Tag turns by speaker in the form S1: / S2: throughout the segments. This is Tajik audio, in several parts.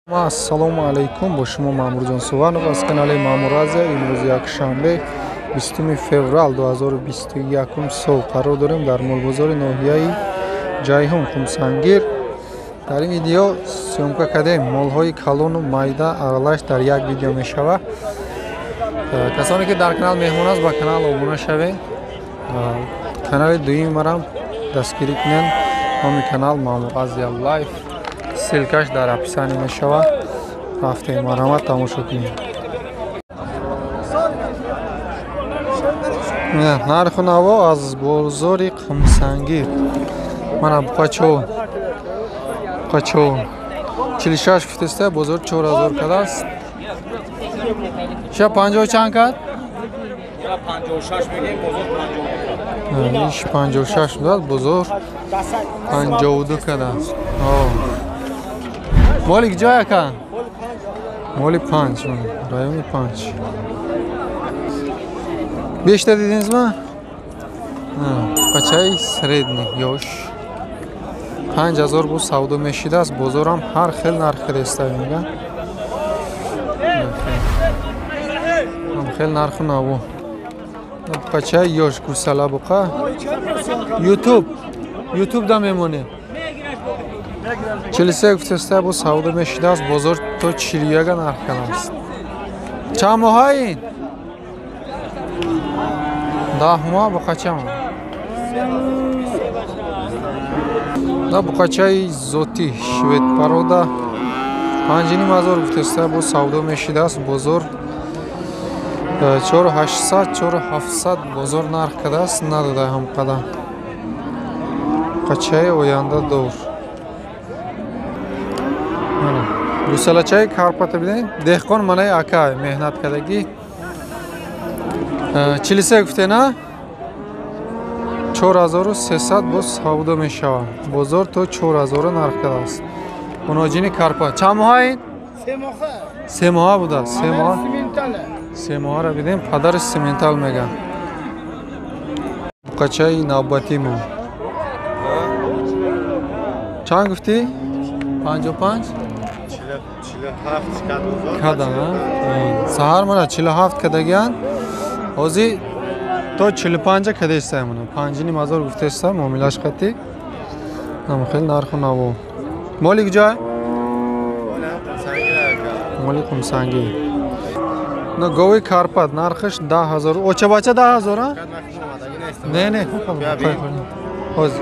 S1: Ассалому алайкум, бо шумо Маъмурҷон Суванов аз канали Маъмур Азия. Имрӯз якшанбе 20 феврал 2021 сол қарор дорем дар молбозори ноҳияи Ҷайҳун Қумсангир. Дар ин видео съёмка кардем молҳои калону майда аралаш дар як видео мешавад. Касоне ки дар канал меҳмон аст, ба канал обуна шавед. Канали дуюми марам дастгирӣ кунед. Номи канал Маъмур Азия Лайф. Ссылкаш дар описании мешавад. Рафтем, марҳамат, тамошо кунем. Нарху наво аз бозори Қумсангир. Мана буқачо. Буқачо. 46 гуфтеста, бозор 4000 кадааст. Ша 50 чанд кад?
S2: 56 мегем, бозор 52.
S1: Иш 56 будад, бозор 52 кадааст. Моли куҷо яка? Моли панҷ, райони панҷ. Бешта дидинизма? Бачаи средний ёш. 5000 бу савдо мешидааст, бозорам ҳар хел нарх кадаста мега. Ҳам хел нарху наву. Бачаи ёш гусала буқа. Ютуб, Ютуб да мемонем. 43 гуфтеста бу савдо мешидааст, бозор то 41 нарх кардааст. Чанд моҳа ин? 10 моҳ буқача. Да буқачаи зотӣ швед парода 5500 гуфтеста бу савдо мешидааст, бозор 4800 4700 бозор нарх кардааст, надода ҳам қадар. Буқачаи оянда дор. Гусалачаи Карпата бидем. Деҳқон манаи акай меҳнат кардагӣ. 43 гуфте на? 4300 боз савдо мешавад. Бозор то 4000 нарх кардааст. Муноҷини Карпа. Чанд моҳа ин?
S2: 3 моҳа.
S1: 3 моҳа будааст. 3 моҳ. 3 моҳаро бидем, падари симентал мегӯяд. Буқачаи навбатимон. Чанд гуфтӣ? 55?
S2: 47 кад бозор.
S1: Када, саҳар мана 47 кадагиян. Ҳозир то 45 кадеста мана. 5500 гуфтеста муомилаш қатӣ. Нам хел нарху наво. Моли куҷо? Моли Қумсангир. На гови Карпат нархаш 10000. Оча бача 10000 а? Не, не. Ҳозир.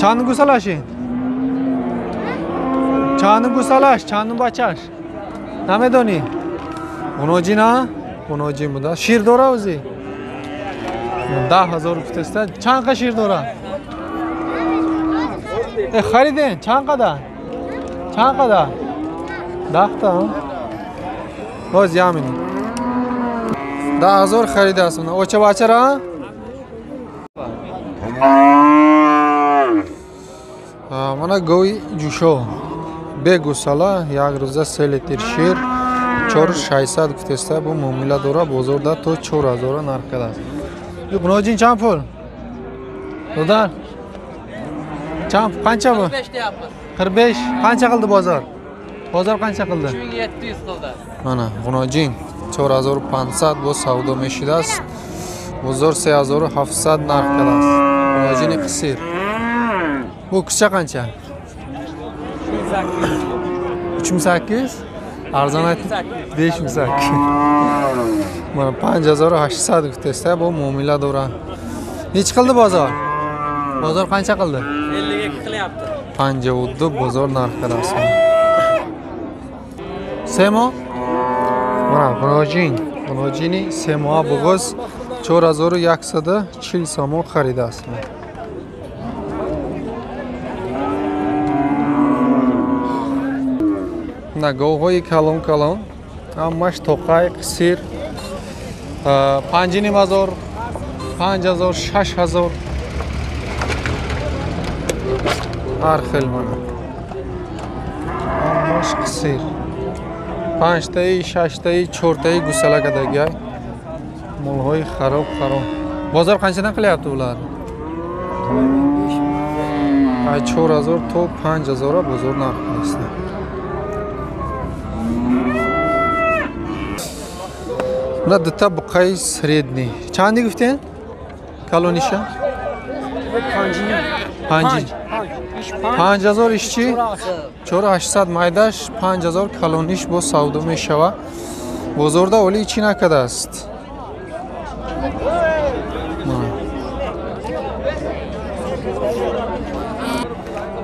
S1: Чанд гусалаш ин? Чанд гусалаш, чанд бачаш? Намедонӣ? Уноҷи на? Уноҷи буда. Шир дора ӯзи? 10000 гуфтеста. Чанд қа шир дора? Хариден, чанд қадар? Чанд қадар? 10 та? Боз ямин. 10000 харидааст. Оча бачара? Мана гови ҷӯшо. Бе гусала, як рӯза 3 литр шир, 4600 гуфтеста, бу муомила дора, бозорда то 4000 нарх кардааст. Муноҷин чанд пул? Додар? Чанд qancha bu? 45. Qancha qildi bozor? Bozor qancha qildi?
S3: 3700 qildi.
S1: Mana Муноҷин 4500 бо савдо мешидааст. Бозор 3700 нарх кардааст. Муноҷини қисир. Bu кусча qancha? 3800? Arzon aytdi. 5800. Mana 5800 гуфтеста, бу муомила дора. Necha qildi bozor? Bozor qancha qildi?
S3: 52 qilyapti.
S1: 52 bozor narx qadasi. Semo? Mana Муноҷин, Муноҷини Семо буғоз 4140 сомон харидааст. На говҳои калон калон, ҳамаш тоқай, қисир, 5500, 5000, 6000 ҳар хел мана. Ҳамаш қисир. 5таи, 6таи, 4таи гусала кадагиай. Молҳои хароб хароб. Бозор қанчадан qilyapti ular? 4000 то 5000 бозор нарх кардааст. Мана дута буқаи средний. Чанди гуфтен? Калониша? 5. 5000 ишчи? 4800 майдаш, 5000 калониш бо савдо мешава. Бозорда оли чӣ накардааст?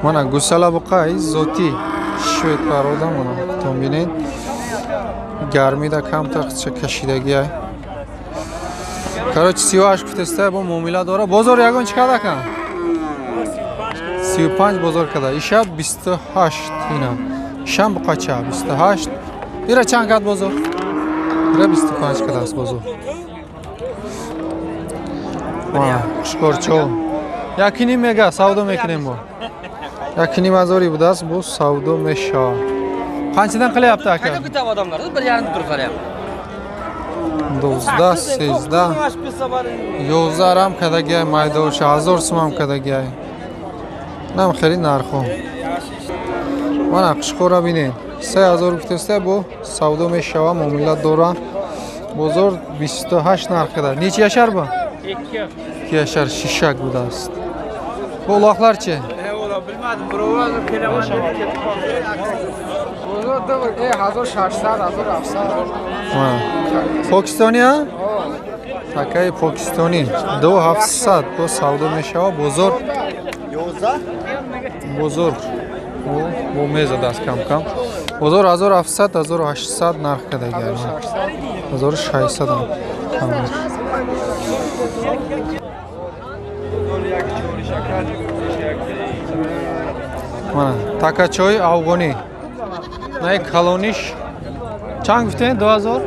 S1: Мана гусала буқаи зотӣ швед парода мана тон бинед. Гармида камтар кашидагиай. Короче 38 гуфтеста бо муомила дора. Бозор ягон чӣ карда кан? 35 бозор карда. Иша 28 ина. Ишам буқача 28. Ира чанд кард бозор? Ира 25 кардааст бозор. Қушқорчо. Якиним мега савдо мекунем бо. Якиним ҳазори будааст бо савдо мешава. Qanchadan qilyapti aka?
S3: Qancha kutyapti odamlar? Bir yarim turib ham.
S1: 12, 13, 11 ram кадагиай майдоша, 1000 сум ҳам кадагиай. Нам хеле нархо. Мана қушқора бинед. 3000 гуфтеста бо савдо мешава, муомила дора. Бозор 28 нарх када. Нечи яшар бо? 2. 2 яшар шишак будааст. Бо uloqlar chi?
S2: Bilmadim, birovlar kelaman dedi ketib qoldi. Bozor 1600, 1700.
S1: Покистони а? Такаи покистони 2700 бо савдо мешава. Бозор бозор бо мезадааст кам-кам. Бозор 1700, 1800 нарх кардагиай. 1600 ам. Мана такачои афғонӣ. Най калониш чанд гуфтен? 2000?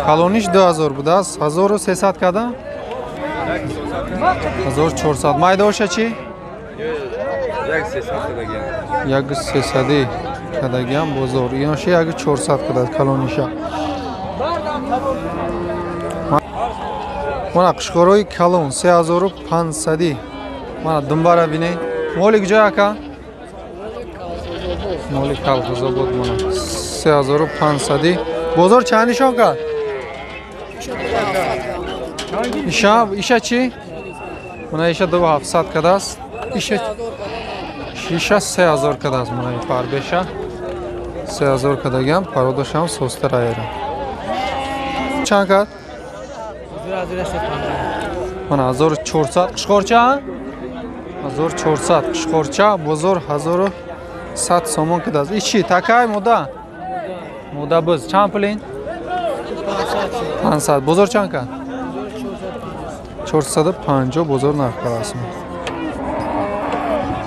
S1: Калониш 2000 будааст. 1300 када? 1400. Майдоша чӣ? 1300 кадагиам бозор. Иноша 1400 кадааст калониша. Мана қушқорои калон 3500. Мана думбара бинед. Моли куҷо ака? Моли Калхозобод мана 3500. Бозор чанд нишон кард? Иша, иша чӣ? Мана иша 2700 кардааст. Иша иша 3000 кардааст мана ин фарбеша. 3000 кардагиам, пародашам состар аера. Чанд кард? Мана 1400. Қушқорча? 1400 қушқорча бозор 1100 сомон кардааст. И чӣ? Такай мода? Мода биз. Чанд пул ин? 500. Бозор чанд кард? 450 бозор нарх кардааст.